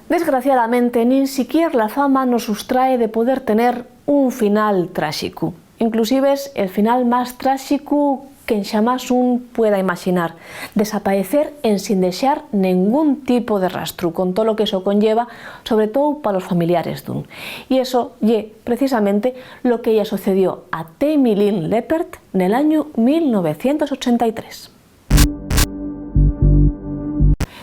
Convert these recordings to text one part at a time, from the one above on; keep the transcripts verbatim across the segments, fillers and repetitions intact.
Desgraciadamente, nin siquier la fama nos sustrae de poder tener un final tráxicu. Inclusive es el final más tráxicu que enxamás un pueda imaxinar, desapaecer ensin dexar nengún tipu de rastru, con tolo que eso conlleva, sobre tou pa los familiares d'un. Y eso ye precisamente lo que-y sucedió a Tammy Lynn Leppert nel añu mil novecientos ochenta y tres.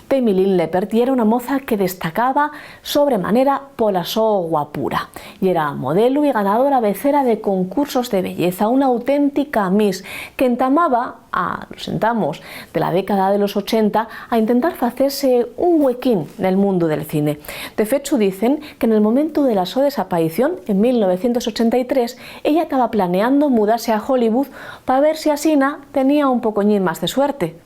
Tammy Lynn Leppert yera una moza que destacaba sobremanera pola so guapura. Yera modelu y ganadora vecera de concursos de belleza, una auténtica Miss que entamaba a los entamos de la década de los ochenta a intentar facese un huequín nel mundu del cine. De fechu, dicen que nel momentu de la so desaparición, en mil novecientos ochenta y tres, ella taba planeando mudase a Hollywood pa ver si asina tenía un pocoñín más de suerte.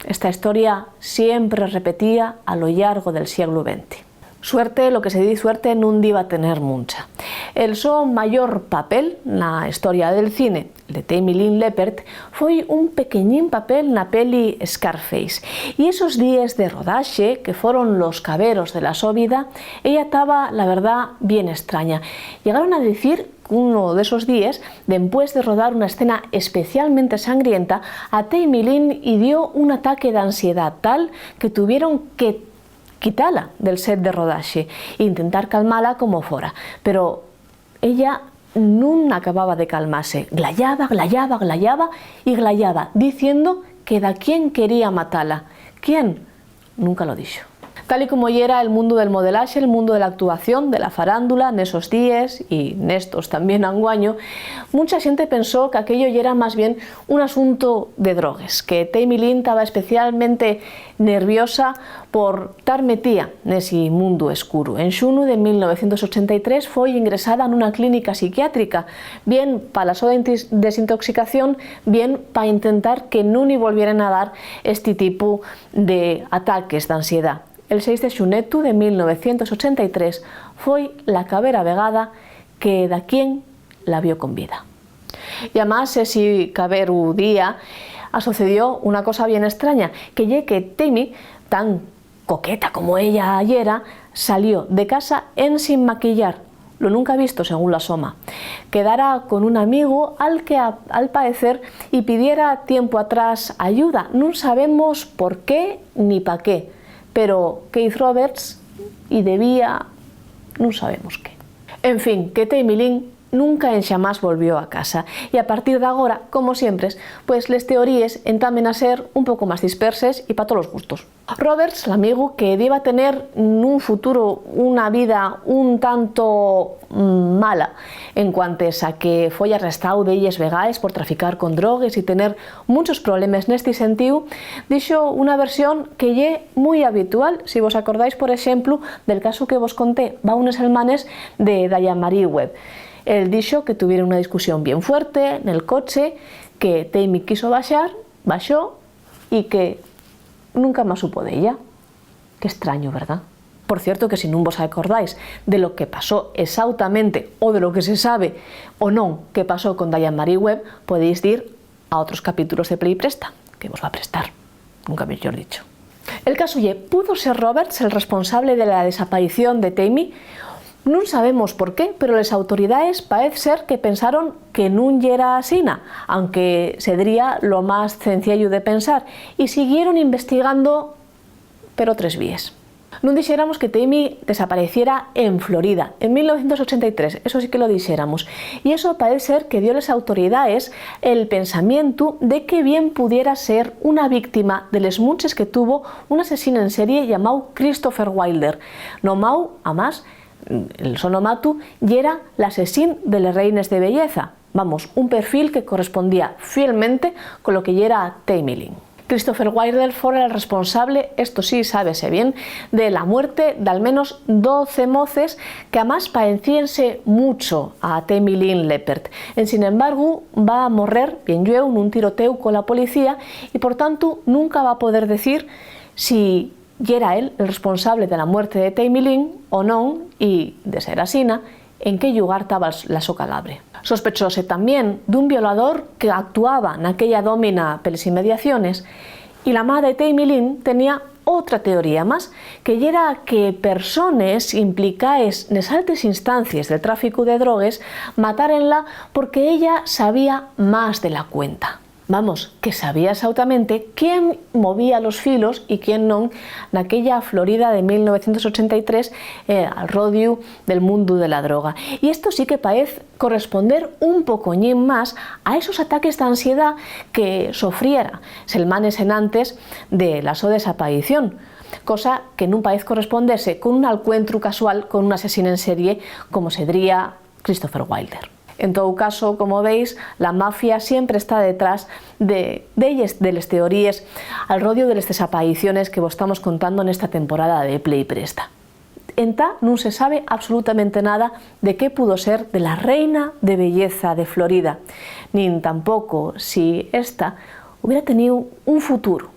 Esta historia siempre repetía a lo llargo del sieglu venti. Suerte, lo que se di suerte, nun diba tener muncha. El so mayor papel na historia del cine, el de Tammy Lynn Leppert, foi un pequeñín papel na peli Scarface. Y esos díes de rodaxe, que foron los caberos de la so vida, ella taba, la verdá, bien estraña. Llegaron a dicir qu'uno d'esos díes, dempués de rodar una escena especialmente sangrienta, a Tammy Lynn-y dio un ataque d'ansiedá tal que tuvieron que quitala del set de rodaxe e intentar calmala como fora. Pero ella nun acababa de calmase. Glayaba, glayaba, glayaba y glayaba, diciendo que daquién quería matala. ¿Quién? Nunca lo dixo. Tal y como yera el mundu del modelaxe, el mundu de la actuación, de la farándula, nesos díes, y nestos tamién anguaño, muncha xente pensó qu'aquello yera más bien un asuntu de drogues, que Tammy Lynn taba especialmente nerviosa por tar metía nesi mundu escuru. En xunu de mil novecientos ochenta y tres foi ingresada nuna clínica psiquiátrica, bien pa la so deintis-, desintoxicación, bien pa intentar que nun-y volvieren a dar esti tipu de ataques d'ansiedá. El seis de xunetu de mil novecientos ochenta y tres foi la cabera vegada que daquién la vio con vida. Y amás, esi caberu día, asocedió una cosa bien estraña, que ye que Tammy, tan coqueta como ella yera, salió de casa ensin maquillar, lo nunca visto, según la so ma. Quedara con un amigu al que, a-, al paecer, y pidiera tiempu atrás ayuda. Nun sabemos por qué ni pa qué, pero Keith Roberts-y debía nun sabemos qué. En fin, que Tammy Lynn nunca enxamás volvió a casa, y a partir d'agora, como siempres, pues les teoríes entamen a ser un poco más disperses y pa tolos gustos. Roberts, l'amigu que diba tener nun futuru una vida un tanto, mm, mala, en cuantes a que foi arrestáu delles vegaes por traficar con drogues y tener munchos problemes nesti sentíu, dixo una versión que ye mui habitual, si vos acordáis, por exemplu, del casu que vos conté va unes selmanes de Diane Marie Webb. El dixo que tuvieron una discusión bien fuerte nel coche, que Tammy quiso baxar, baxó, y que nunca más supo d'ella. Qué estraño, ¿verdá? Por cierto, que si nun vos acordáis de lo que pasó exautamente o de lo que se sabe o non que pasó con Diane Marie Webb, podéis dir a otros capítulos de Play Presta, que vos va a prestar, nunca mellor dicho. El casu ye, ¿pudo ser Roberts el responsable de la desaparición de Tammy? Nun sabemos por qué, pero les autoridaes paez ser que pensaron que nun yera asina, aunque sedría lo más cenciellu de pensar, y siguieron investigando per otres víes. Nun dixéramos que Tammy desapareciera en Florida, en mil novecientos ochenta y tres, eso sí que lo dixéramos. Y eso paez ser que dio les autoridaes el pensamientu de que bien pudiera ser una víctima de les munches que tuvo un asesín en serie llamáu Christopher Wilder, nomáu, amás, el so nomatu yera l'asesín de les reines de belleza. Vamos, un perfil que correspondía fielmente con lo que yera Tammy Lynn. Christopher Wilder fora el responsable, esto sí, sábese bien, de la muerte d'al menos doce moces que amás paecíense mucho a Tammy Lynn Leppert. Ensin embargu, va morrer, bien llueu, nun tirotéu cola policía y, por tantu, nunca va poder decir si yera él el responsable de la muerte de Tammy Lynn o non y, de ser asina, en qué llugar taba la so calabre. Sospechóse tamién d'un violador que actuaba naquella dómina peles inmediaciones, y la ma de Tammy Lynn tenía otra teoría más, que yera que persones implicaes nes altes instancies del tráficu de drogues matárenla porque ella sabía más de la cuenta. Vamos, que sabía exautamente quién movía los filos y quién non naquella Florida de mil novecientos ochenta y tres, eh, al rodiu del mundu de la droga. Y esto sí que paez corresponder un pocoñín más a esos ataques d'ansiedá que sofriera selmanes enantes de la so desaparición, cosa que nun paez correspondese con un alcuentru casual con un asesín en serie como sedría Christopher Wilder. En tou caso, como veis, la mafia siempre está detrás de, d'elles, de les teoríes al rodiu de les desapariciones que vos tamos contando nesta temporada de Play Presta. Entá, nun se sabe absolutamente nada de qué pudo ser de la reina de belleza de Florida, nin tampoco si ésta hubiera teníu un futuru,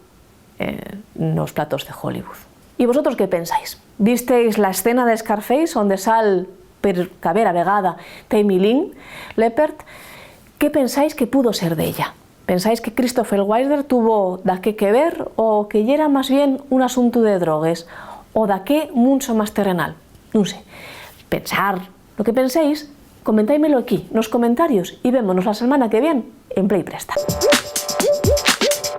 eh, nos platos de Hollywood. ¿Y vosotros qué pensáis? ¿Visteis la escena de Scarface onde sal per cabera vegada Tammy Lynn Leppert? ¿Qué pensáis que pudo ser d'ella? ¿Pensáis que Christopher Wilder tuvo daqué que ver o que yera más bien un asuntu de drogues o daqué muncho más terrenal? Nun sé. Pensar lo que penséis, comentáimelo aquí nos comentarios y vémonos la selmana que vien en Play Presta.